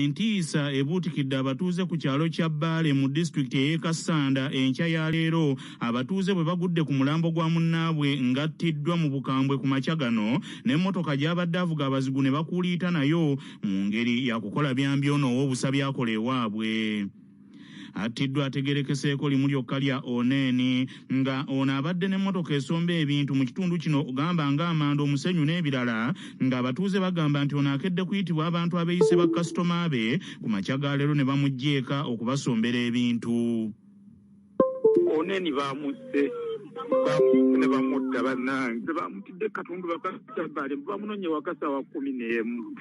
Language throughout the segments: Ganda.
Entiisa ebuutikidde abatuuze ku kyalo kya Bbaale mu disitulikiti ey'e Kassanda enkya ya leero abatuuze bwe bagudde ku mulambo gwa munnaabwe ng'attiddwa mu bukambwe ku makya gano n'emmotoka gy'abadde avuga abazigu ne bakuuliita nayo mu ngeri ya kukola byambi ono ow'obusa by'akola ewaabwe. Attiddwa ategeerekeseeko limu lyokka lya Oneeni nga ono abadde n'emmotoka esomba ebintu mu kitundu kino gamba ng'amanda, omusenyu n'ebirala ng'abatuuze bagamba nti ono akedde kuyitibwa abantu abeeyise bakasitoma be ku makya ga leero ne bamuggya eka okubasombera ebintu. Oneeni baamusse baamusse ne bamutta bannange bamutidde katundu bakabale bamunonye waka saawa 11 mbu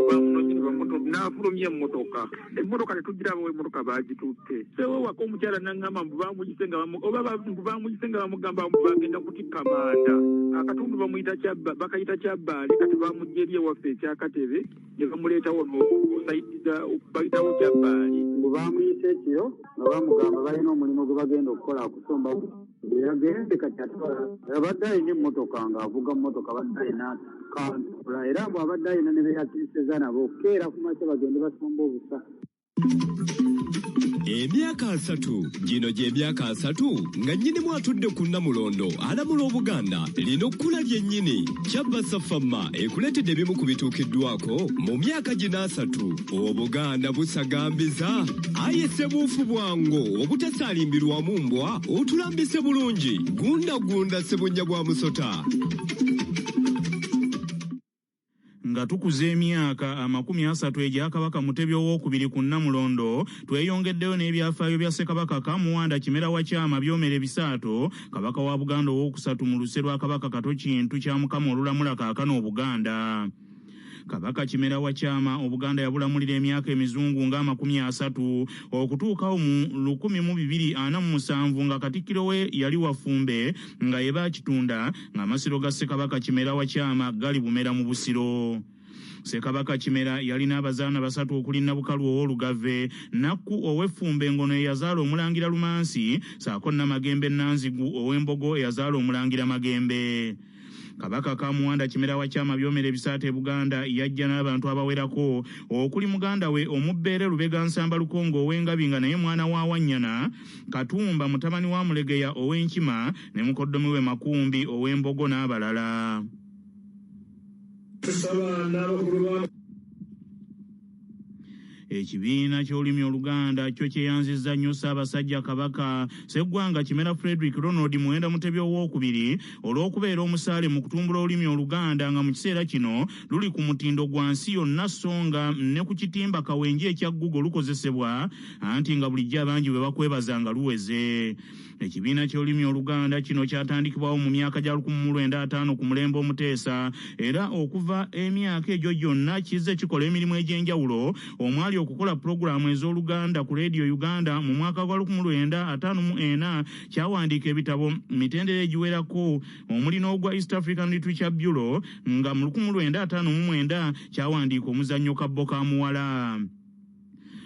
bamunonye ne bamuta n'afulumya emmotoka emmotoka tetugiraba emmotoka baagitutte sewe waka omukyala naŋŋamba mbu bamuyise nga oba mbu bamuyise nga bamugamba mbu bagenda kutikka manda akatundu bamuyita kyabba bakayita kyabbaale kati bamujja eri ewaffe ekyakatebe ne bamuleeta wano sayidi bayitawo kyabbaali mbu bamuyise ekiro nga bamugamba balina omulimu gwe bagenda okukola okusomba yagenze kati ate abadde alina emmotoka ng'avuga mmotoka abadde alina kantula era mbu abadde alina ne beyakiriseza nabo keera ku makya bagende basomba obusa. Emyaka 30 gino gy'emyaka 30 nga nnyinimu atudde ku Nnamulondo alamula Obuganda lino kkula lyennyini. Kyabasa Fama ekuleetedde ebimu ku bituukiddwako mu myaka gino 30. Obuganda busagambiza aye ssebuufu bwango obutasaalimbirwamu mbwa otulambise bulungi gundagunda ssebunnya bwa musota. Nga tukuza emyaka 30 egya Kabaka Mutebi owookubiri ku Nnamulondo, tweyongeddeyo n'ebyafaayo bya Ssekabaka Kamuwanda Kimera wa Kyama Byomere Bisaato, Kabaka wa Buganda owookusatu mu luse lwa Kabaka Kato Kintu kya Mukama olulamula kaakano Obuganda. Kabaka Kimera wa Kyama Obuganda yabulamulira emyaka emizungu nga 30 okutuukawo mu 1247 nga Katikkiro we yali Wafumbe nga ye Baakitunda ng'amasiro ga Ssekabaka Kimera wa Kyama gali Bumera mu Busiro. Ssekabaka Kimera yalina abazaana basatu okuli Nabukalu ow'Olugave, Nakku ow'Effumbe ng'ono ye yazaala Omulangira Lumansi, ssaako Namagembe Nanzigu ow'Embogo eyazaala Omulangira Magembe. Kabaka Kamuwanda Kimera wa Kyama Byomere Bisaato e Buganda yajja n'abantu abawerako okuli muganda we omubbeere Lubega Nsamba Lukongo ow'Engabi nga naye mwana wa Wannyana, Katumba mutabani wa Mulegeya ow'Enkima ne mukoddomi we Makumbi ow'Embogo n'abalala. Tusaba n'abakulu ba Ekibiina ky'olulimi Oluganda kyo kyeyanzizza nnyo Ssaabasajja Kabaka Sseggwanga Kimera Frederick Ronald Muwenda Mutebi owookubiri olw'okubeera omusaale mu kutumbula olulimi Oluganda nga mu kiseera kino luli ku mutindo gwa nsi yonna so nga ne ku kitimba Kawenje ekya Google lukozesebwa anti nga bulijjo abangi bwe bakwebaza nga luweze. Ekibiina ky'olulimi Oluganda kino kyatandikibwawo mu myaka gya 1950 ku mulembe Omuteesa era okuva emyaka egyo gyonna kizze kikola emirimu egy'enjawulo omwali okukola pulogulaamu ez'Oluganda ku Leediyo Uganda mu mwaka gwa 1954 kyawandiika ebitabo mitendera egiwerako omuli n'ogwa East African Literature Bureau nga mu 1959 kyawandiika omuzannyo Kabbo ka Muwala.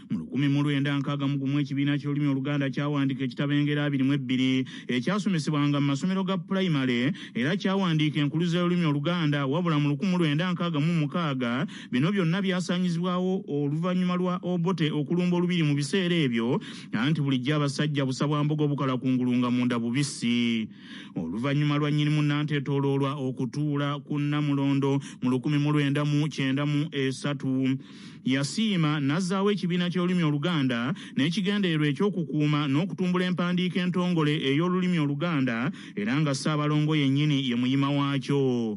Mu 1961 ekibiina ky'olulimi Oluganda kyawandiika ekitabo Engero 22 ekyasomesebwanga mu masomero ga pulayimale era kyawandiika enkuluze y'olulimi Oluganda wabula mu 1966 bino byonna byasaanyizibwawo oluvannyuma lwa Obote okulumba olubiri mu biseera ebyo anti bulijjo abasajja busa bwa mbogo bukala kungulu nga munda bubisi. Oluvannyuma lwa nnyinimu Nanteetooloolwa okutuula ku Nnamulondo mu 1993 yasiima n'azzaawo ekibiina ky'olulimi Oluganda n'ekigendererwa eky'okukuuma n'okutumbula empandiika entongole ey'olulimi Oluganda era nga Ssaabalongo yennyini ye muyima waakyo.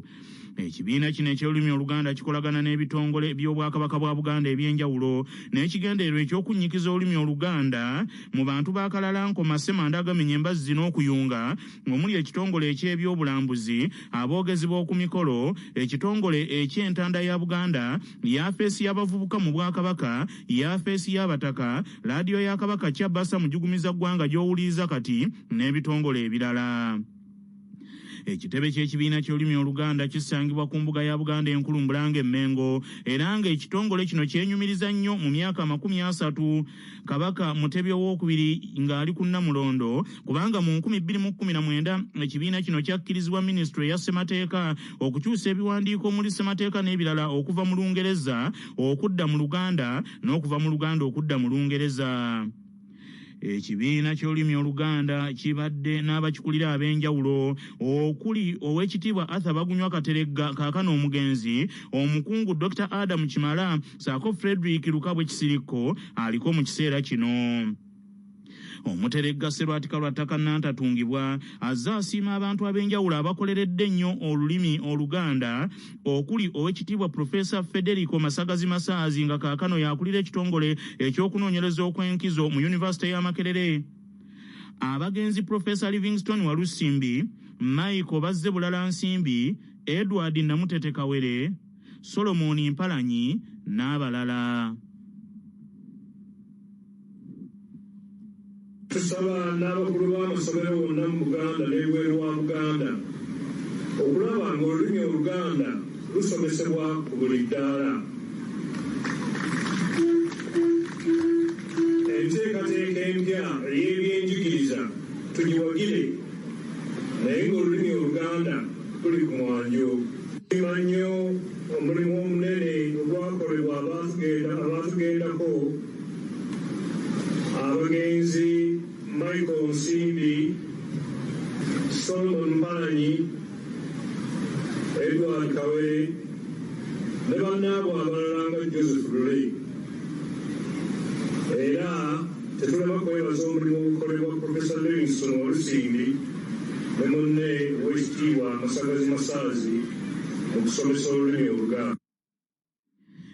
Ekibiina kino eky'olulimi Oluganda kikolagana n'ebitongole by'Obwakabaka bwa Buganda eby'enjawulo n'ekigendererwa eky'okunnyikiza olulimi Oluganda mu bantu ba Kalalankoma, Ssemanda agamenya embazzi n'okuyunga omuli ekitongole eky'ebyobulambuzi, aboogezi b'oku mikolo, ekitongole eky'entanda ya Buganda, yafeesi y'abavubuka mu Bwakabaka, yafeesi y'abataka, laadiyo ya Kabaka Kyabasa Mujugumiza Ggwanga gy'owuliriza kati n'ebitongole ebirala. Ekitebe ky'ekibiina ky'olulimi Oluganda kisangibwa ku mbuga ya Buganda enkulu Mbulange Mmengo, era ng'ekitongole kino kyenyumiriza nnyo mu myaka 30 Kabaka Mutebi Owookubiri ng'ali ku Nnamulondo, kubanga mu 2019 ekibiina kino kyakkirizibwa minisitule ya Ssemateeka okukyusa ebiwandiiko omuli Ssemateeka n'ebirala okuva mu Lungereza okudda mu Luganda n'okuva mu Luganda okudda mu Lungereza. Ekibiina ky'olulimi Oluganda kibadde n'abakikulira ab'enjawulo okuli Oweekitiibwa Arthur Bagunywa Kateregga, kaakano omugenzi, omukungu Dr. Adam Kimala ssaako Frederick Lukabwe Kisirikko aliko mu kiseera kino. Omuteregga Sserwatika lwa ttaka Nantatungibwa azze asiima abantu ab'enjawulo abakoleredde ennyo olulimi Oluganda okuli Oweekitiibwa Profesa Federico Masagazi Masaazi nga kaakano y'akulira ekitongole ekyokunoonyereza okw'enkizo mu Yunivasite ya Makerere, abagenzi Profesa Livingstone Walusimbi, Michael Bazze Bulala Nsimbi, Edward Namutete Kawere, Solomon Mpalanyi n'abalala. Tusaba n'abakulu b'amasomero bonna mu Buganda n'ebweru wa Buganda okulaba ng'olulimi Oluganda lusomesebwa ku buli ddaala. Enteekateeka empya ey'ebyenjigiriza tugiwagire, naye ng'olulimi Oluganda luli ku mwanjo. Tusiima nnyo omulimu omunene ogwakolebwa abaatugendako abagenzi Michael Nsimbi, Solomon Mpalanyi, Edward Kawere ne bannaabwe abalala nga Joseph Lule. Era tetulema kwebaza omulimu ogukolebwa Profesa Livingstone Walusimbi ne munne Oweekitiibwa Masagazi Masaazi mu kusomesa olulimi Oluganda.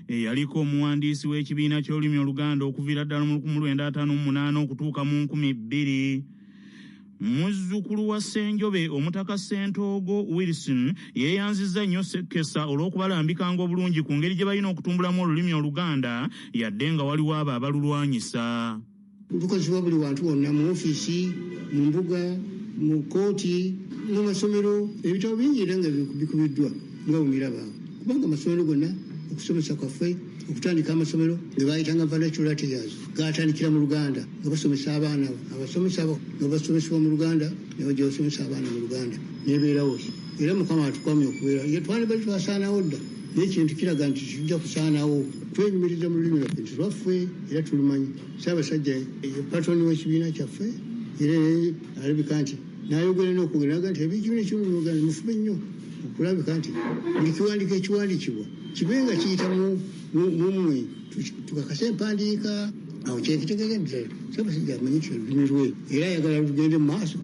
Eyaliko omuwandiisi w'ekibiina ky'olulimi Oluganda okuviira ddala mu 1958 okutuuka mu 2000, muzzukulu wa Ssenjobe Omutaka Ssentoogo Wilson yeeyanzizza nnyo Ssekesa olw'okubalambikanga obulungi ku ngeri gye balina okutumbulamu olulimi Oluganda yadde nga waliwo abo abalulwanyisa. Lukozesebwa buli wantu wonna, mu ofiisi, mu mbuga, mu kkooti, mu masomero. Ebitabo bingi era nga bikubiddwa nga bwe kubanga amasomero gonna okusomesa kwaffe okutandika amasomero ge bayitanga vernacular teachers gatandikira mu Luganda, nga basomesa abaana, abasomesa nga basomesebwa mu Luganda ne bajja basomesa abaana mu Luganda nebeerawo. Era Mukama atukwamye okubeera ye twandibadde twasaanawo dda, naye ekintu kiraga nti tujja kusaanawo. Twenyumiriza mu lulimi lwaffe nti lwaffe era tulumanyi. Ssaabasajja ye patron w'ekibiina kyaffe, era alabika nti n'ayogera n'okwogera n'agamba nti ebikibiina ky'olulimi Oluganda mufube nnyo okulabika nti buli kiwandiiko ekiwandiikibwa kibe nga kiyita mu mmwe, tukakase empandiika. Awo kyekitegeeza nti Ssaabasajja amanyi nti olulimi lwe era ayagala lugende mu maaso.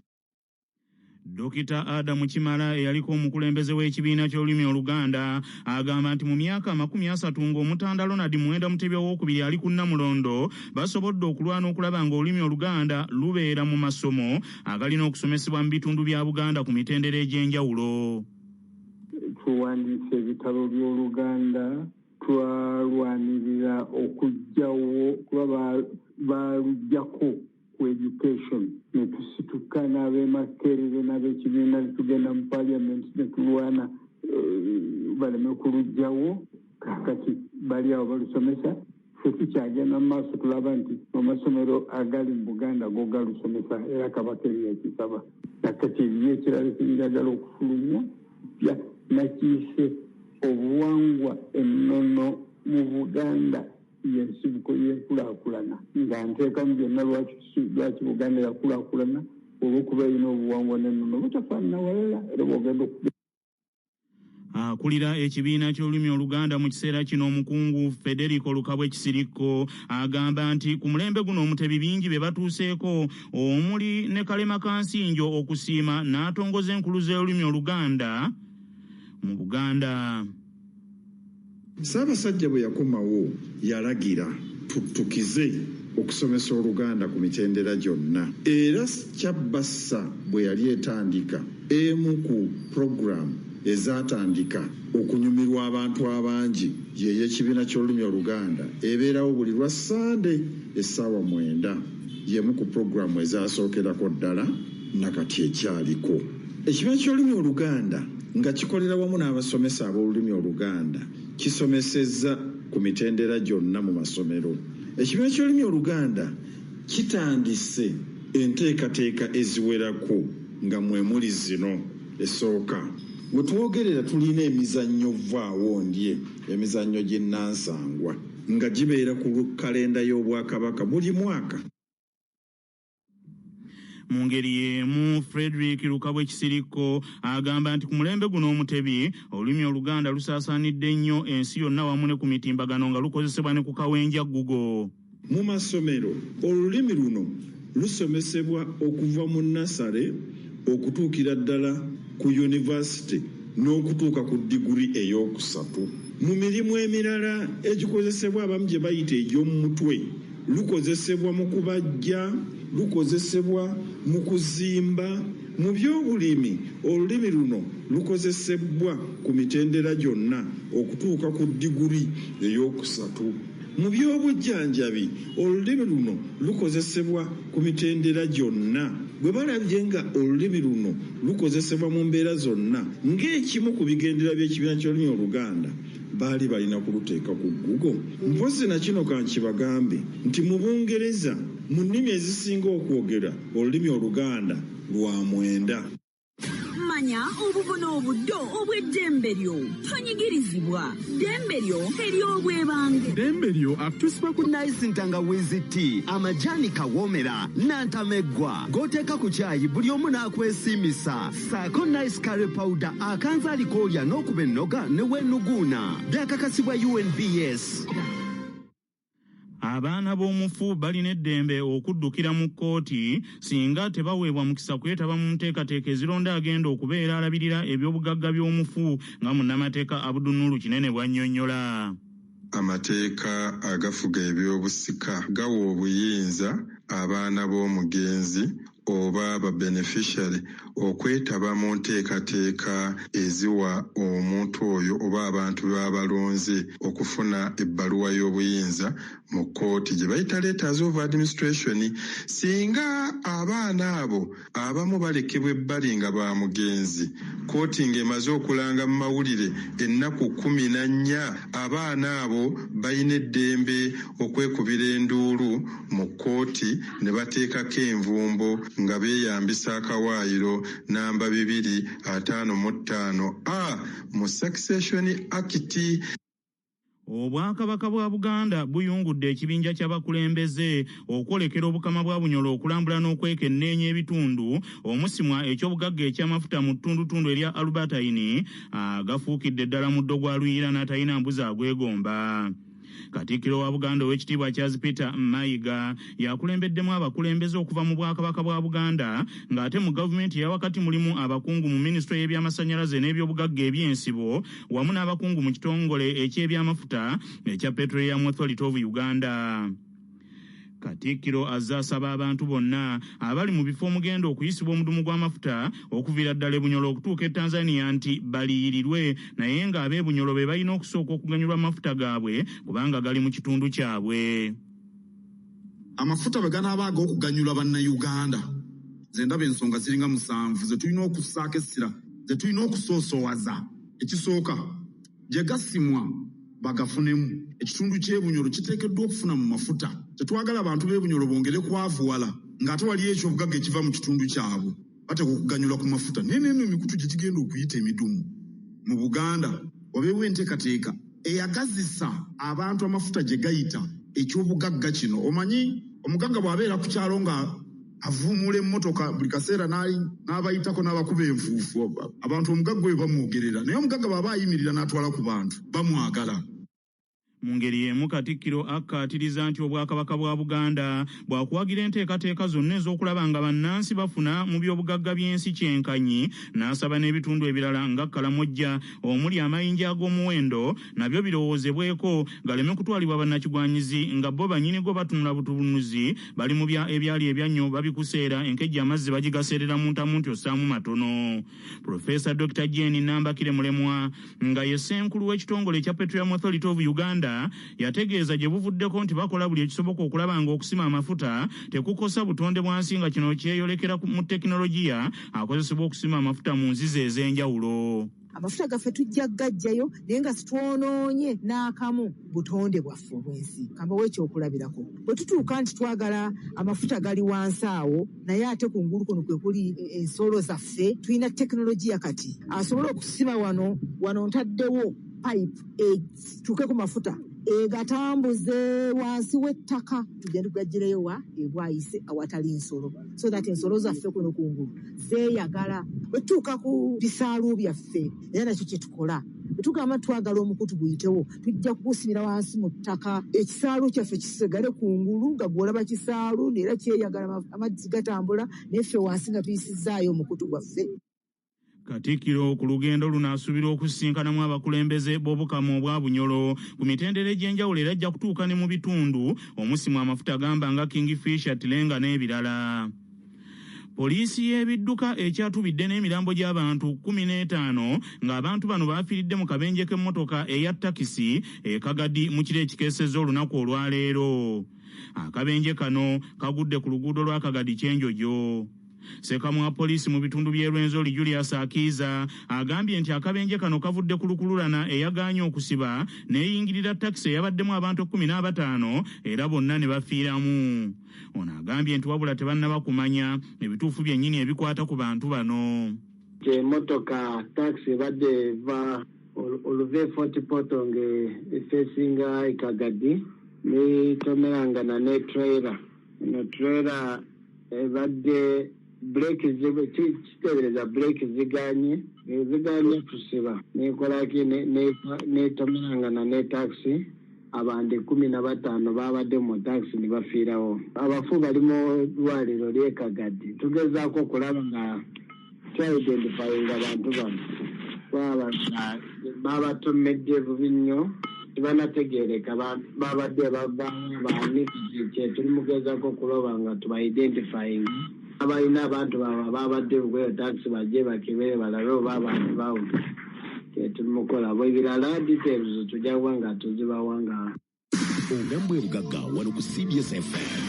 Dokita Adamu Kimala eyaliko omukulembeze w'ekibiina ky'olulimi Oluganda agamba nti mu myaka 30 ng'Omutanda Ronald Muwenda Mutebi Owookubiri ali ku Nnamulondo basobodde okulwana okulaba ng'olulimi Oluganda lubeera mu masomo agalina okusomesebwa mu bitundu bya Buganda ku mitendera egy'enjawulo. Tuwandiise ebitabo by'Oluganda, twalwanirira okuggyawo kuba baluggyako ku education, ne tusituka n'ab'e Makerere n'ab'ekibiina ne tugenda mu parliament ne tulwana baleme kuluggyawo. Kaakati bali awo balusomesa, ffe tukyagenda mu maaso tulaba nti amasomero agali mu Buganda go galusomesa, era Kabaka eri yakisaba. Nakati eriyo ekirala kyenjagala okufulumya pya nakiise obuwangwa ennono mu Buganda y'ensibuko y'enkulaakulana, nga nteekamu byonna lwaki Buganda yakulaakulana olw'okuba erina obuwangwa n'ennono butafaanana walala. Era bw'ogenda Akulira ekibiina ky'olulimi Oluganda mu kiseera kino omukungu Federico Lukabwe Kisirikko agamba nti ku mulembe guno Omutebi bingi bye batuuseeko omuli ne Kalema Kansinjo okusiima n'atongoza enkuluze y'olulimi Oluganda mu Buganda. Ssaabasajja bwe yakomawo yalagira tuttukize okusomesa Oluganda ku mitendera gyonna, era Kyabbassa bwe yali etandika emu ku puroguramu ezaatandika okunyumirwa abantu abangi y'ekibiina ky'olulimi Oluganda ebeerawo buli lwa Ssande essaawa 9, y'emu ku puroguramu ezaasookerako ddala nakati ekyaliko. Ekibiina ky'olulimi Oluganda nga kikolera wamu n'abasomesa ab'olulimi Oluganda kisomesezza ku mitendera gyonna mu masomero. Ekibiina ky'olulimi Oluganda kitandise enteekateeka eziwerako nga mwe muli zino. Esooka, we twogerera tulina emizannyo Vvaawo Ndye, emizannyo ginnansangwa nga gibeera ku kalenda y'Obwakabaka buli mwaka. Mu ngeri y'emu, Frederick Lukabwe Kisirikko agamba nti ku mulembe guno Omutebi, olulimi Oluganda lusaasaanidde nnyo ensi yonna wamu ne ku mitimbagano nga lukozesebwa ne ku kawenja Google. Mu masomero, olulimi luno lusomesebwa okuva mu nnasale okutuukira ddala ku yunivasite n'okutuuka ku diguli eyookusatu. Mu mirimu emirala egikozesebwa abamu gye bayita egy'omu mutwe, lukozesebwa mu kubajja, lukozesebwa mu kuzimba. Mu by'obulimi, olulimi luno lukozesebbwa ku mitendera gyonna okutuuka ku diguli eyookusatu. Mu by'obujjanjabi, olulimi luno lukozesebwa ku mitendera gyonna. Bwe balabye nga olulimi luno lukozesebwa mu mbeera zonna ng'ekimu ku bigendererwa by'ekibiina ky'olulimi Oluganda, baali balina kuluteeka ku Google. Mpozzi na kino ka nkibagambe nti mu Bungereza, mu nnimi ezisinga okwogerwa, olulimi Oluganda lwa mwenda. Manya obuvuna obuddo obw'eddembe lyo. Tonyigirizibwa. Ddembe lyo ery'obwebange. Ddembe lyo atusiba ku Nice Ntangawizi Tea, amajaani kawoomera nantameggwa g'oteeka ku kyayi buli omu n'akwesiimisa, ssaako Nice Curry Powder akanzaali k'olya n'okuba ennoga ne weenuguuna. Byakakasibwa UNBS. Abaana b'omufu balina eddembe okuddukira mu kkooti singa tebaweebwa mukisa kwetaba mu nteekateeka ezironda agenda okubeera alabirira ebyobugagga by'omufu, nga munnamateeka Abdunuru Kinene bw'annyonnyola. Amateeka agafuga ebyobusika gawa obuyinza abaana b'omugenzi oba ba beneficiary okwetaba mu nteekateeka eziwa omuntu oyo oba abantu baba balonze okufuna ebbaluwa y'obuyinza mu kkooti gye bayita letters of administration. Singa abaana abo abamu balekebwa ebbali nga ba mugenzi, kkooti ng'emaze okulanga mu mawulire ennaku 14, abaana abo balina eddembe okwekubira enduulu mu kkooti ne bateekako envumbo nga beeyambisa akawaayiro namba 255 A mu Succession Act. Obwakabaka bwa Buganda buyungudde ekibinja ky'abakulembeze okwolekera Obukama bwa Bunyoro okulambula n'okwekenneenya ebitundu omusimwa ekyobugagga eky'amafuta mu ttundutundu erya Albertine, agafuukidde ddala muddo gwa luyira n'atalina mbuzi agwegomba. Katikkiro wa Buganda, Owekitiibwa Charles Peter Mayiga, yakulembeddemu abakulembeze okuva mu Bwakabaka bwa Buganda, ng'ate mu gavumenti eyawakati mulimu abakungu mu minisitule y'ebyamasannyalaze n'ebyobugagga ebyensibo wamu n'abakungu mu kitongole eky'ebyamafuta ekya Petroleum Authority of Uganda. Katikkiro azze asaba abantu bonna abali mu bifo omugenda okuyisibwa omudumu gw'amafuta okuviira ddala e Bunyoro okutuuka e Tanzania nti baliyirirwe, naye ng'ab'e Bunyoro be balina okusooka okuganyulwa amafuta gaabwe kubanga gali mu kitundu kyabwe. Amafuta bwe ganaaba ag'okuganyulwa Bannayuganda, nze ndaba ensonga ziringa musanvu ze tulina okussaako essira, ze tulina okusoosowaza. Ekisooka, gye gasimwa bagafunemu. Ekitundu ky'e Bunyoro kiteekeddwa okufuna mu mafuta. Tetwagala bantu b'e Bunyoro bongere kwavuwala ng'ate waliyo ekyobugagga ekiva mu kitundu kyabwe. Bateekwa okuganyulwa ku mafuta, naye n'eno emikutu gye gigenda okuyita emidumu mu Buganda, wabeewo enteekateeka eyagazisa abantu amafuta gye gayita, ekyobugagga kino. Omanyi omugagga bw'abeera ku kyalo nga avuumuula emmotoka buli kaseera n'abayitako n'abakuba enfuufu, abantu omugagga oyo bamwogerera, naye omugagga bw'aba ayimirira n'atwala ku bantu bamwagala. Mu ngeri y'emu, Katikkiro akkaatiriza nti Obwakabaka bwa Buganda bwakuwagira enteekateeka zonna ez'okulaba nga bannansi bafuna mu byobugagga by'ensi kyenkanyi, n'asaba n'ebitundu ebirala nga Kalamojja omuli amayinja ag'omuwendo nabyo birowoozebweko galeme kutwalibwa bannakigwanyizi nga bo bannyinigo batunula butunuzi, bali mu bya ebyali ebyannyo babikuseera, enkejje amazzi bagigaseerera mu ntamu nti ossaamu matono. Profesa Dr Jane Nambakire Mulemwa, nga ye ssenkulu w'ekitongole ekya Petroleum Authority of Uganda, Uganda yategeeza gye buvuddeko nti bakola buli ekisoboka okulaba ng'okusima amafuta tekukosa butonde bwa nsi, nga kino kyeyolekera mu tekinologiya akozesebwa okusima amafuta mu nzizi ez'enjawulo. Amafuta gaffe tujja gajjayo naye nga sitwonoonye n'akamu butonde bwaffe obw'ensi. Kambawo ekyokulabirako, bwe tutuuka nti twagala amafuta gali wansi awo naye ate ku ngulu kuno kwe kuli ensolo zaffe, tulina tekinologiya kati asobola okusima wano wano ntaddewo pipe etuuke ku mafuta egatambuze wansi w'ettaka tugende tugaggireyo wa ebwayise awatali nsolo, so that ensolo zaffe kuno kungulu zeeyagala. Bwe tutuuka ku bisaalu byaffe era nakyo kye tukola, bwe tugamba twagala omukutu guyitewo tujja kugusimira wansi mu ttaka, ekisaalu kyaffe kisigale kungulu nga gw'olaba kisaalu era kyeyagala, amazzi gatambula naye ffe wansi nga tuyisizzaayo omukutu gwaffe. Katikkiro ku lugendo luno asuubira okusisinkanamu abakulembeze b'Obukama obwa Bunyoro ku mitendera egy'enjawulo, era ajja kutuuka ne mu bitundu omusimwa amafuta gamba nga Kingfisher, Tilenga n'ebirala. Poliisi y'ebidduka ekyatubidde n'emirambo gy'abantu 15 ng'abantu bano baafiiridde mu kabenje k'emmotoka eya takisi e Kagadi mu kiro ekikeesezza olunaku olwaleero. Akabenje kano kagudde ku luguudo lwa Kagadi Kyenjojo. Sekamu wa poliisi mu bitundu by'e Rwenzori Julius Akiza agambye nti akabenje kano kavudde ku lukululana eyagaanye okusiba n'eyingirira takisi eyabaddemu abantu 15 era bonna ne bafiiramu. Ono agambye nti wabula tebannaba kumanya ebituufu byennyini ebikwata ku bantu bano. Emmotoka takisi ebadde eva oluva e Fort Portal ng'efeesinga e Kagadi n'etomerangana ne trailer. Eno trailer ebadde breki kiteebereza breki ziganye kusiba nekolaki netomerangana ne takisi. Abantu 15 babadde mu takisi ne bafiirawo. Abafu bali mu ddwaliro ly'e Kagadi. Tugezaako okulaba nga twa-identifyinga abantu bano, babatomedde bubi nnyo, tebanategeereka babadde bavaamu baani. Tuli mugezaako okuloba nga tuba-identifyinga. Abalina abantu baabwe babadde bweyo takisi bajje bakebere balabe oba abantu baabwe kyetumukola. Ebirala details tujja kuba nga tuzibawa nga Obulamu bwe bugagga wano ku CBS FM.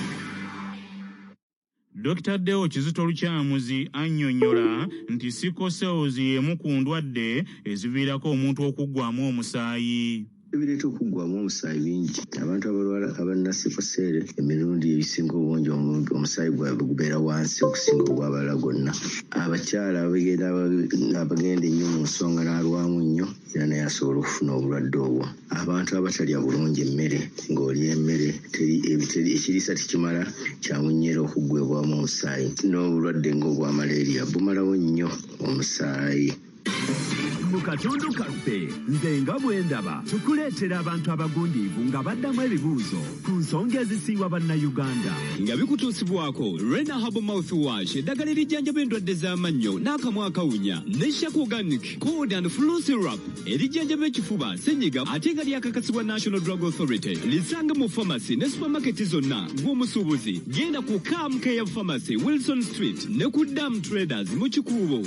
Dr. Deo Kizito Lukyamuzi annyonnyola nti sickle cells y'emu ku ndwadde eziviirako omuntu okuggwamu omusaayi. Ebireeta okuggwamu omusaayi bingi. Abantu abalwala abalina sickle cell emirundi ebisinga obungi omusaayi gwabwe gubeera wansi okusinga ogw'abalala gwonna. Abakyala abagenda ennyo mu nsonga n'alwamu nnyo era naye asobola okufuna obulwadde obwo. Abantu abatalya bulungi emmere, ng'olya emmere ekiriisa tekimala, kyangu nnyo era okuggwebwamu omusaayi. N'obulwadde ng'obwa malaria bumalawo nnyo omusaayi. Mu katundu kaffe nze nga bwe ndaba tukuleetera abantu abagundiivu nga baddamu ebibuuzo ku nsonga ezisiiwa Bannayuganda. Nga bikutuusibwako Rena Herbal Mouthwash, eddagala erijjanjaba endwadde z'amannyo n'akamwa akawunya, ne Shak Organic Cold and Flu Syrup erijjanjaba ekifuba, ssenyiga, ate nga lyakakasibwa National Drug Authority. Lisange mu pharmacy ne supermarket zonna. Gw'omusuubuzi genda ku Cam Care Pharmacy, Wilson Street, ne ku Dam Traders mu Kikuubo.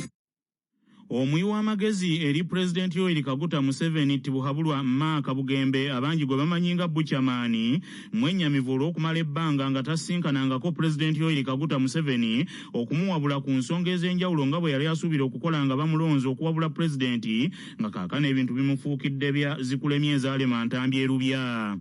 Omuwi w'amagezi eri Pulezidenti Yoweri Kaguta Museveni Tibuhaburwa Mark Bugembe, abangi gwe bamanyi nga Buchaman, mwennyamivu olw'okumala ebbanga nga tasinkanangako Pulezidenti Yoweri Kaguta Museveni okumuwabula ku nsonga ez'enjawulo nga bwe yali asuubira okukola nga bamulonze okuwabula pulezidenti, nga kaakano ebintu bimufuukidde bya zikulemye ezaalema ntambi erubya.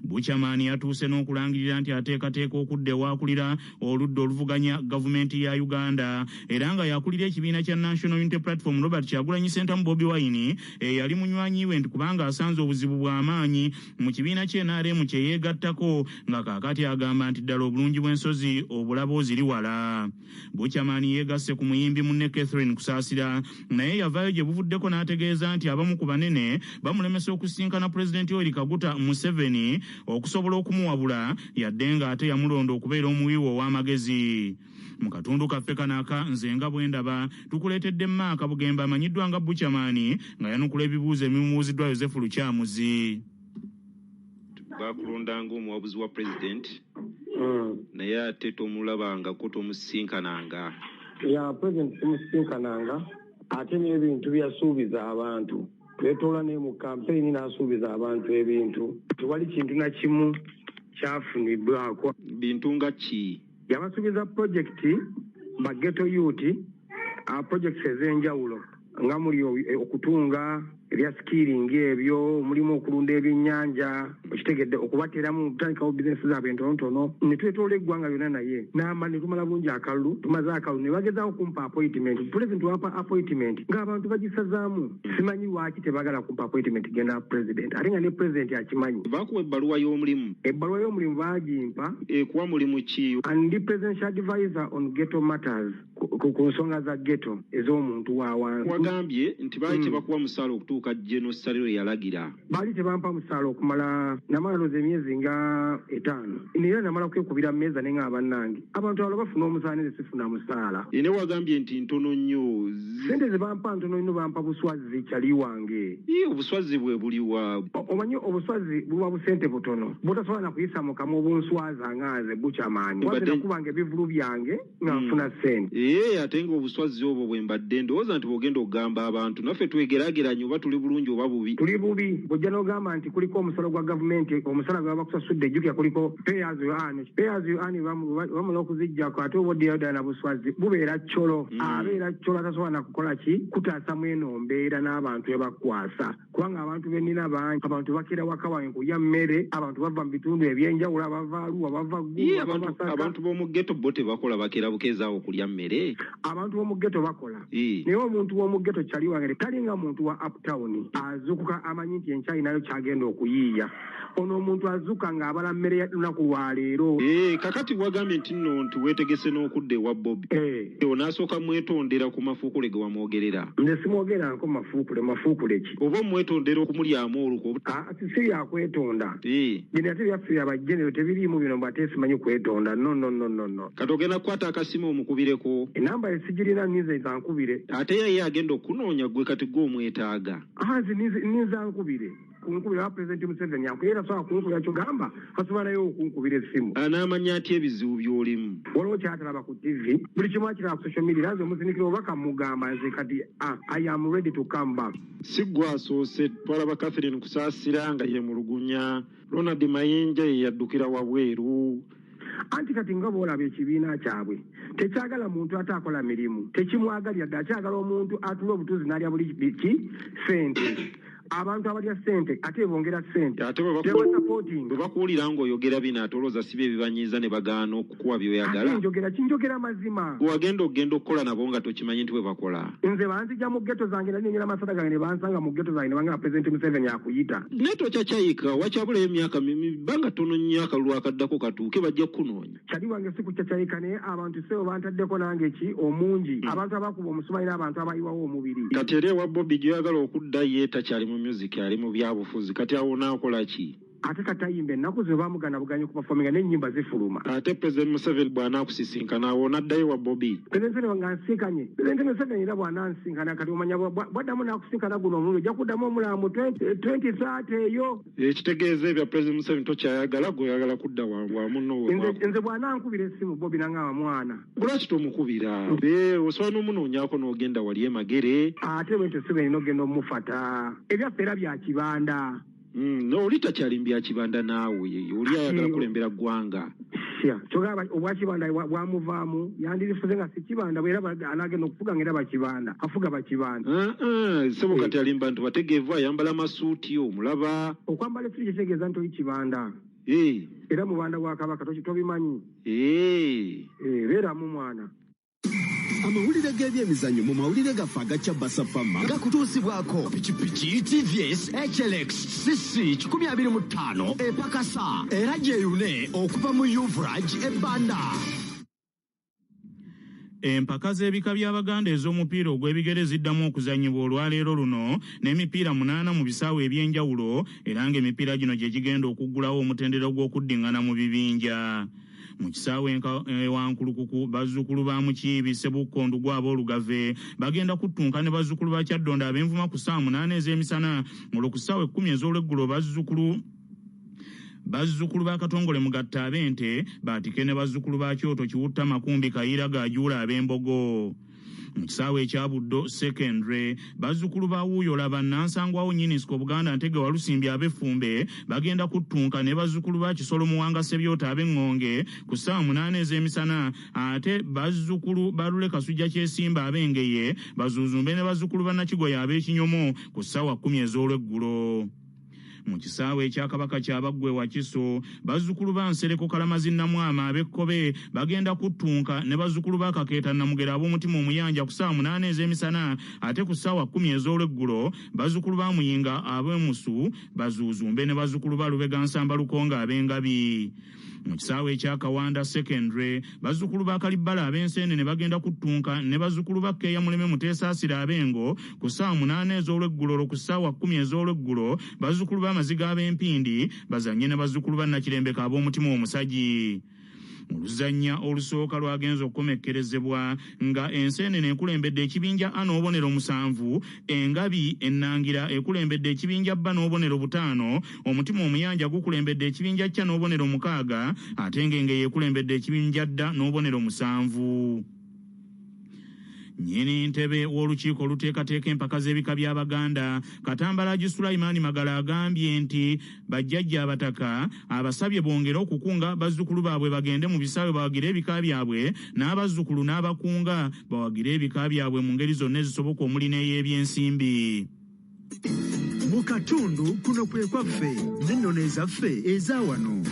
Buchaman yatuuse n'okulangirira nti ateekateeka okudda ewaakulira oludda oluvuganya gavumenti ya Uganda era nga yakulira ekibiina kya National Unity Platform Robert Kyagulanyi Ssentamu Bobi Wine eyali munywanyi we, nti kubanga asanze obuzibu bw'amaanyi mu kibiina kye NRM kye yeegattako, nga kaakati agamba nti ddala obulungi bw'ensozi obulaba oziri wala. Buchaman yeegasse ku muyimbi munne Catherine Kusaasira, naye yavaayo gye buvuddeko n'ategeeza nti abamu ku banene bamulemesa okusinkana Pulezidenti Yoweri Kaguta Museveni okusobola okumuwabula, yadde ng'ate yamulonda okubeera omuwi we ow'amagezi. Mu katundu kaffe kano aka nze nga bwe ndaba tukuleetedde Mark Bugembe amanyiddwa nga Buchaman nga yanukula ebibuuzo ebimubuuziddwa Yosefu Lukyamuzi. Bakulondanga omuwabuzi wa pulezidenti, naye ate tomulabangako, tomusinkananga. Ya pulezidenti simusinkananga, ate n'ebintu byasuubiza abantu Twetoola naye mu kampeyini n'asuubiza abantu ebintu. Tewali kintu na kimu kyafunibwako. Bintu nga ki? Yabasuubiza pulojekiti ba ghetto youth, projects ez'enjawulo nga muli okutunga ebya skilling, ebyo mulimu okulunda ebyennyanja, okitegedde, okubateramu okutandikawo bizinesi zaabwe entonotono. Ne twetoola eggwanga lyonna naye n'ama ne tumala bulungi akalulu. Tumaze akalulu ne bagezaako kumpa appointment. President wampa appointment ng'abantu bagisazaamu. Simanyi lwaki tebaagala kumpa appointment genda president, ate nga ne president akimanyi. Bakuwa ebbaluwa y'omulimu? Ebbaluwa y'omulimu baagimpa. Ekuwa mulimu ki? Ndi presidential advisor on ghetto matters, ku nsonga za ghetto ez'omuntu wa wansi. Wagambye nti baali tebakuwa musaala okutuuka General Saleh yalagira. Baali tebampa musaala okumala namala ndowooza emyezi nga 5, naye namala kwekubira mmeeza ne ngamba bannange abantu abalala bafuna omusaala nze sifuna musaala. Ine wagambye nti ntono nnyo. Ssente ze bampa ntono nnyo, bampa buswazi kyali wange. Ii, obuswazi bwe buliwa? Omanyi obuswazi buba busente butono butasobola na kuyisa mu kamwa, obunswaza nga nze bukyamaanyi. Waze nakubanga ebivulu byange nga nfuna ssente. Ate nga obuswazi obwo bwe mbadde ndowooza nti bw'ogenda okugamba abantu naffe twegeraageranye oba tuli bulungi oba bubi. Tuli bubi. Bw'ojja n'ogamba nti kuliko omusolo gwa gavumenti, omusala gwe bakusasudde, jjukira kuliko pay as you earn. Pay as you earn bamala okuziggyako, ate oba oddayo ddala na buswazi bubeera ccolo. Abeera ccolo atasobola na kukola ki kutaasa mweno mbeera n'abantu ebakwasa, kubanga abantu be nnina bangi. Abantu bakira waka wange kulya mmere, abantu bava mu bitundu ebyenjawulo, abava Arua, bava Gulu, bava Masaka. Abantu b'omu ghetto bo tebakola, bakera bukeezaawo kulya mmere. Abantu b'omu ghetto bakola, naye omuntu w'omu ghetto kyali wange talinga muntu wa uptown azuukuka amanyi nti enkya alinayo kyagenda okuyiiya. Ono omuntu azuuka ng'abala mmere ya lunaku lwa leero. Kakati wagambye nti nno nti weetegese n'okudda ewa Bobi. Onaasooka mwetondera ku mafuukule ge wamwogerera? Nze simwogeranko mafuukule. Mafuukule ki? Oba omwetondera okumulyamu olukwe? Si byakwetonda. Bino ate byaffe bya tebiriimu bino mbu ate simanyi kwetonda. No, no, no, no, no. Kati ogenda kukwata akasimu omukubireko? Enamba ye sigirina, ninze nza nkubire. Ate ye agenda okunoonya gwe, kati gwe omwetaaga. Nze ninza nkubire kunkubira wa President Museveni ankubira, tasobola kunkubira kyogamba asobola naye okunkubira essimu. Anaamanya atya ebizibu by'olimu? Waliwo kyatalaba ku TV, buli kimu akiraba ku social media. Nze omusindikira obubaka mugamba nze kati I am ready to come back. Si gwe asoose. Twalaba Catherine Kusaasira nga yemulugunya, Ronald Mayinja ye yaddukira wabweru. Anti kati nga bw'olaba ekibiina kyabwe tekyagala muntu ate akola mirimu, tekimwagalira ddala. Kyagala omuntu atula obutuuzi n'alya buli ki sente. Abantu abalya sente ate bongera sente. Ate tebasupporting. Bwe bakuwulira ng'oyogera bino, ate olowooza si bye bibanyiiza ne bagaana okukuwa by'oyagala? Ate njogera kinjogera mazima. Wagenda okugenda okukola nabo nga tokimanyi nti bwe bakola. Nze banzija mu ghetto zange, nali nenyera amasada gange ne bansanga mu ghetto zange ne bangamba President Museveni akuyita. Naye tokyakyayika, wakyabulayo emyaka bbanga ttono nnyo akalulu akaddako katuuke, bajja kukunoonya. Kyali wange si kucacayika, naye abantu sebo bantaddeko nange ki omungi, abantu abakuba omusumaali n'abantu abayiwawo omubiri. Kati era ewa Bobi gy'oyagala okudda, ye takyali mu music, ali mu byabufuzi. Kati awo onaakola ki? Ate katayimba ennaku zino bamugana buganyi okuperforminga n'ennyimba zifuluma. Ate President Museveni bw'anaakusisinkana, awo onaddayo wa Bobi? President Museveni nga nsinkanye President Museveni, era bw'anansinkana kati omanya bwaddamu n'akusinkana guno omulundi ojja kuddamu omulamu 2030 eyo. Ekitegeeza ebya President Museveni tokyayagala, gwe oyagala kudda wa munno. Nze bw'anankubira essimu Bobi nangamba mwana. Lwaki tomukubira? Osobola n'omunoonyaako n'ogenda wali e Magere. Ate bwentyo si bwe nina okugenda omufata, ebyaffe era bya kibanda. No, oli takyali mu bya kibanda naawe, oli ayagala kulembera ggwanga. Kyogamba obwakibanda bwamuvaamu, yandirifuze nga si kibanda, bwera anagenda okufuga nga era bakibanda, afuga bakibanda. Sebo kati alimba nti bategeevu, ayambala masuuti omulaba. Okwambala essuuti kitegeeza nti oli kibanda. Era mubanda wa Kabaka tobimanyi. Beeramu mwana. Amawulire g'ebyemizannyo mu mawulire gaffe agacya Basafama gakutuusibwako pikipiki TVS HLX CC 125 epakasa era gyeyune okuva mu Uvraj ebbanda. Empaka z'ebika by'Abaganda ez'omupiira ogw'ebigere ziddamu okuzannyibwa olwaleero luno n'emipiira 8 mu bisaawe eby'enjawulo, era ng'emipiira gino gye gigenda okuggulawo omutendera gw'okuddiŋŋana mu bibinja. Mu kisaawe Wankulukuku, bazzukulu ba Mukiibi Sebukko Ndugwa Aboolugave bagenda kuttunka ne bazzukulu ba Kyaddondo ab'Envuma ku ssaawa 8 ez'emisana. Olwo ku ssaawa 10 ez'olweggulo bazzukulu ba Katongole Mugatta ab'Ente baatike ne bazzukulu ba Kyoto Kiwutta Makumbi Kayiira Gajuula ab'Embogo. Mu kisaawe ekya Buddo Secondary, bazzukulu ba Wuuyo Laba Nansangwawo Nyinisiko Buganda Ntege Walusimbi ab'Effumbe bagenda kuttunka ne bazzukulu ba Kisolo Muwanga Ssebyota ab'Eŋŋonge ku ssaawa 8 ez'emisana, ate bazzukulu ba Lule Kasujja Kyesimba ab'Engeye bazuuzumbe ne bazzukulu ba Nakigoye ab'Ekinyomo ku ssaawa 10 ez'olweggulo. Mu kisaawe ekya Kabaka Kyabaggwe Wakiso, bazzukulu ba Nsereko Kalamazi Namwama ab'Ekkobe bagenda kuttunka ne bazzukulu ba Kakeeta Namugera ab'omutima omuyanja ku ssaawa 8 ez'emisana, ate ku ssaawa 10 ez'olweggulo bazzukulu ba Muyinga ab'Emusu bazuuzumbe ne bazzukulu ba Lubega Nsamba Lukonga ab'Engabi. Mu kisaawe ekya Kawanda Secondary, bazzukulu ba Kalibbala ab'Enseenene bagenda kuttunka ne bazzukulu ba Keeya Muleme Muteesaasira ab'Engo ku ssaawa 8 ez'olweggulo, olwo ku ssaawa 10 ez'olweggulo bazzukulu ba Maziga ab'Empindi bazannye ne bazzukulu ba Nakirembeka ab'omutima omusagi. Oluzannya olusooka lwagenze okukomekkerezebwa nga Enseenene ekulembedde ekibinja A n'obubonero 7, Engabi Ennangira ekulembedde ekibinja B n'obubonero 5, Omutima Omuyanja gukulembedde ekibinja C n'obubonero 6, ate ng'Engeye ekulembedde ekibinja D n'obubonero 7. Nnyini ntebe w'olukiiko oluteekateeka empaka z'ebika by'Abaganda, Katambala Sulaimani Magala agambye nti bajjajja abataka abasabye bongere okukunga bazzukulu baabwe bagende mu bisaawe bawagire ebika byabwe, n'abazzukulu n'abakunga bawagire ebika byabwe mu ngeri zonna ezisoboka omuli n'ey'ebyensimbi. Mu katundu kuno kwe kwaffe n'ennono ezaffe eza wano.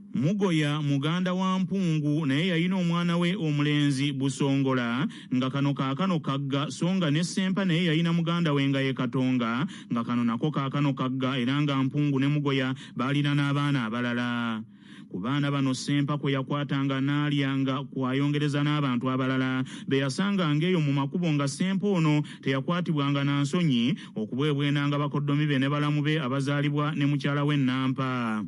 Mugoya muganda wa Mpungu naye yalina omwana we omulenzi Busongola nga kano kaakano kagga, so nga ne Ssempa naye yalina muganda we nga ye Katonga nga kano nako kaakano kagga, era nga Mpungu ne Mugoya baalina n'abaana abalala. Ku baana bano Ssempa kwe yakwatanga n'alya nga kwayongereza n'abantu abalala be yasanganga eyo mu makubo, nga Ssempa ono teyakwatibwanga na nsonyi okubwebwenanga bakoddomi be ne balamu be abazaalibwa ne mukyala we Nampa.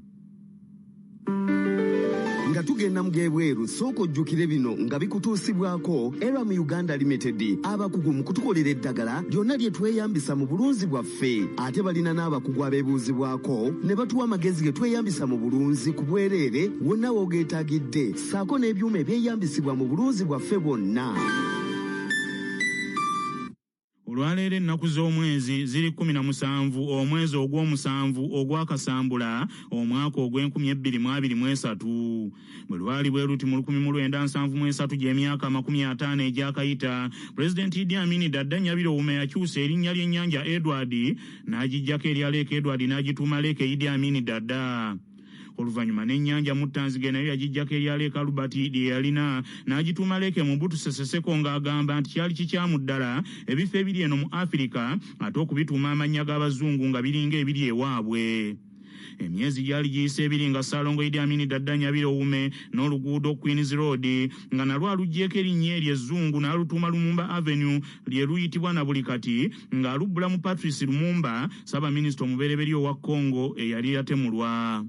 Nga tugenda mu gebweru, sooka ojjukire bino nga bikutuusibwako Eram Uganda Limited, abakugu mu kutukolera eddagala lyonna lye tweyambisa mu bulunzi bwaffe. Ate balina n'abakugu abeebuuzibwako ne batuwa amagezi ge tweyambisa mu bulunzi ku bwereere wonna w'ogeetaagidde, ssaako n'ebyuma ebyeyambisibwa mu bulunzi bwaffe bwonna. Olwaleero ennaku z'omwezi ziri 17 omwezi ogw'omusanvu ogw'Akasambula omwaka ogw'enkumi ebbiri mu abiri mu esatu. Bwe lwali bwe luti mu 1973 gy'emyaka 50 egyakayita, Pulezidenti Idi Amin Dada Nyabiro Owume yakyusa erinnya ly'ennyanja Edward n'agiggyako erya Lake Edward n'agituuma Lake Idi Amin Dada. Oluvannyuma n'ennyanja Muttanzige nayo yagiggyako erya Lake Albert lye yalina n'agituuma Lake Mobutu Sese Seko, ng'agamba nti kyali kikyamu ddala ebifo ebiri eno mu Afirika ate okubituuma amannya g'abazungu nga biringa ebiri ewaabwe. Emyezi gyali giyise ebiri nga Ssaalongo Idi Amin Dada Nyabiro Owume n'oluguudo Queens Road nga nalwo aluggyeko erinnya eryo ezzungu n'alutuuma Lumumba Avenue lye luyitibwa na buli kati, ng'alubbula mu Patrice Lumumba, ssaabaminisita omubereberye owa Congo eyali yatemulwa.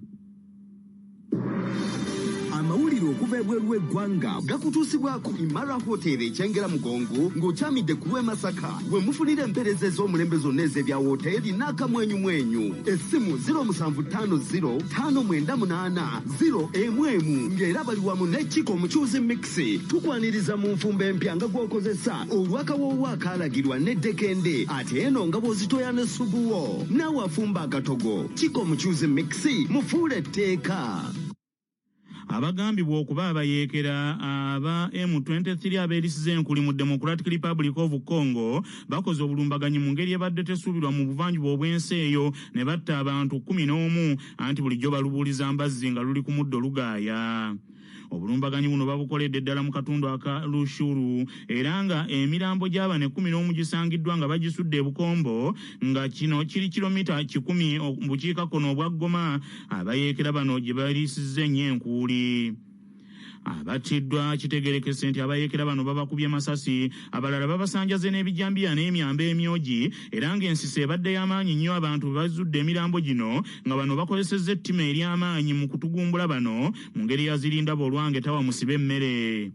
Amawulire okuva ebweru w'eggwanga gakutuusibwako Imara Hotel ekyengera Mugongo ng'okyamidde ku lw'e Masaka, we mufunira empeereza ez'omulembe zonna ez'ebya woteeri n'akamwenyumwenyu. Essimu 0750 598 0 1 ng'era bali wamu ne Chiko Mucuuzi Mix. Tukwaniriza mu nfumba empya nga gw'okozesa olw'akawoowo akaalagirwa n'eddekende, ate eno nga bw'ozitoya ne subuwo. Naawe afumba akatogo, Chiko Mucuuzi Mix mufuule etteeka. Abagambibwa okuba abayeekera aba M23 abeerisiza enkuli mu Democratic Republic of Congo bakoze obulumbaganyi mu ngeri ebadde tesuubirwa mu buvanjuba obw'ensi eyo ne batta abantu 11, anti bulijjo balubuuliza mbazzi nga luli ku muddo lugaaya. Obulumbaganyi buno babukoledde ddala mu katundu aka Lushuru, era nga emirambo gy'abano 11 gisangiddwa nga bagisudde e Bukombo, nga kino kiri kilomita 100 mu bukiikakkono obwa Goma, abayeekera bano gye baliisizza ennyo enkuuli. Abattiddwa kitegerekese nti abayeekera bano babakubye masasi, abalala babasanjaze n'ebijambiya n'emyambe emyogi, era ng'ensisi ebadde y'amaanyi nnyo abantu bwe bazudde emirambo gino nga bano bakozesezza ettima ery'amaanyi mu kutugumbula bano mu ngeri ya zirindaba olwange tawa musibe emmere.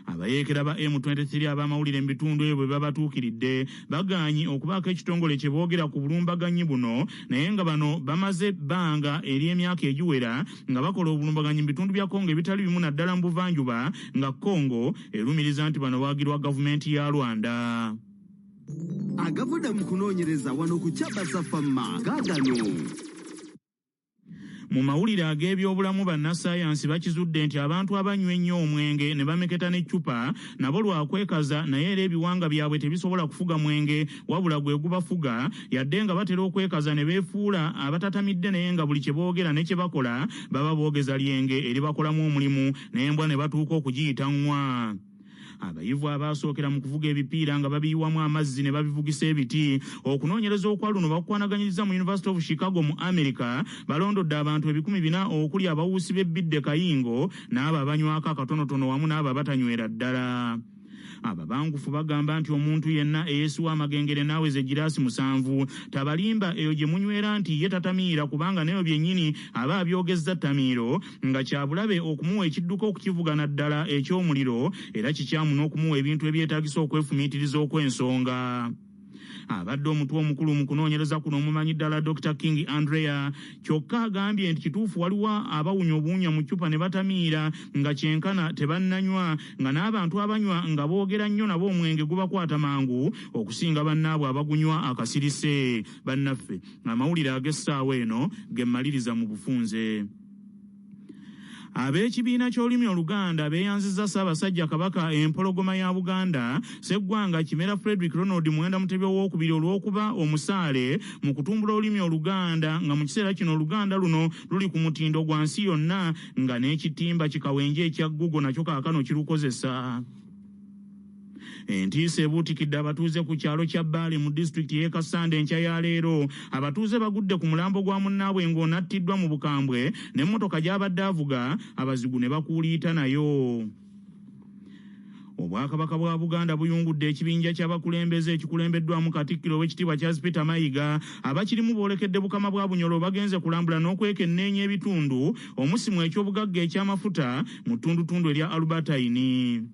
Abayeekera ba M23 ab'amawulire mu bitundu ebyo bwe babatuukiridde bagaanyi okubaako ekitongole kye boogera ku bulumbaganyi buno, naye nga bano bamaze ebbanga ery'emyaka egiwera nga bakola obulumbaganyi mu bitundu bya Congo ebitali bimu naddala mu buvanjuba, nga Congo erumiriza nti bano bawagirwa gavumenti ya Rwanda. Agavudde mu kunoonyereza wano ku Kyabasa Fama gaagano. Mu mawulire ag'ebyobulamu, bannassaayansi bakizudde nti abantu abanywa ennyo omwenge ne bameketa n'eccupa nabo lwakwekaza, naye era ebiwanga byabwe tebisobola kufuga mwenge wabula gwe gubafuga, yadde nga batera okwekaza ne beefuula abatatamidde, naye nga buli kye boogera ne kye bakola baba boogeza lyenge eribakolamu omulimu n'embwa ne batuuka okugiyita ŋŋwa. Abayivu abaasookera mu kuvuga ebipiira nga babiyiwamu amazzi ne babivugisa ebiti, okunoonyereza okwa luno bakukwanaganyiriza mu University of Chicago mu America, balondodde abantu 400,000 okuli abawuusi b'ebbidde kayingo n'abo abanywako akatonotono wamu n'abo abatanywera ddala. Ababangufu bagamba nti omuntu yenna eyeesiwa amagengere n'aweza egiraasi 7 tabalimba eyo gye munywera nti ye tatamiira, kubanga nayo byennyini aba abyogezza ttamiiro, nga kyabulabe okumuwa ekidduka okukivuga naddala eky'omuliro, era kikyamu n'okumuwa ebintu ebyetaagisa okwefumiitiriza okw'ensonga. Abadde omutwe omukulu mu kunoonyereza kuno omumanyi ddala Dr. King Andrea kyokka agambye nti kituufu waliwo abawunya obuwunya mu ccupa ne batamiira nga kyenkana tebannanywa, nga n'abantu abanywa nga boogera nnyo nabo omwenge gubakwata mangu okusinga bannaabwe abagunywa akasirise. Bannaffe, amawulire ag'essaawa eno ge mmaliriza mu bufunze. Ab'ekibiina ky'olulimi Oluganda beeyanzizza Ssaabasajja Kabaka empologoma ya Buganda Sseggwanga Kimera Frederick Ronald Muwenda Mutebi owookubiri olw'okuba omusaale mu kutumbula olulimi Oluganda, nga mu kiseera kino Oluganda luno luli ku mutindo gwa nsi yonna, nga n'ekitimba kikawenje ekya Google nakyo kaakano kirukozesa. Entiisa ebuutikidde abatuuze ku kyalo kya Bbaale mu disitulikiti y'e Kassanda enkya ya leero. Abatuuze bagudde ku mulambo gwa munnaabwe ng'onattiddwa mu bukambwe n'emmotoka gy'abadde avuga, abazigu ne bakuuliita nayo. Obwakabaka bwa Buganda buyungudde ekibinja ky'abakulembeze ekikulembeddwamu Katikkiro Oweekitiibwa Charles Peter Mayiga. Abakirimu boolekedde Bukama bwa Bunyoro, bagenze kulambula n'okwekenneenya ebitundu omusimu eky'obugagga eky'amafuta mu ttundutundu erya Albertine.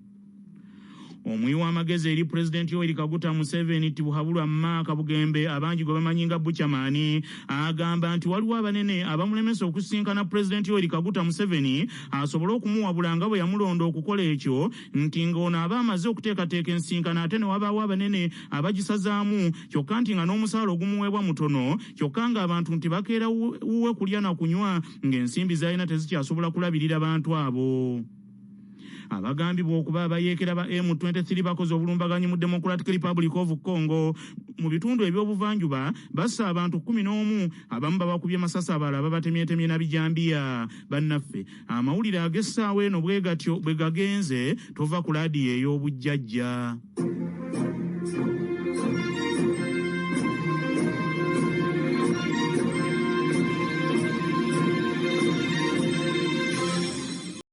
Omuwi w'amagezi eri Pulezidenti Yoweri Kaguta Museveni Tibuhaburwa Mark Bugembe, abangi gwe bamanyi nga Buchaman, agamba nti waliwo abanene abamulemesa okusisinkana Pulezidenti Yoweri Kaguta Museveni asobole okumuwabula nga bwe yamulonda okukola ekyo, nti ng'ono aba amaze okuteekateeka ensinkano ate ne wabaawo abanene abagisazaamu, kyokka nti nga n'omusaala ogumuweebwa mutono, kyokka ng'abantu nti bakeera wuwe kulya na kunywa, ng'ensimbi z'alina tezikyasobola kulabirira bantu abo. Abagambibwa okuba abayeekera ba M23 bakoze obulumbaganyi mu Democratic Republic of Congo mu bitundu eby'obuvanjuba, bassa abantu 11, abamu babakubye masasi, abalala babatemyetemye na bijambiya. Bannaffe, amawulire ag'essaawa eno bwe gatyo bwe gagenze. Tova ku laadiyo ey'obujjajja.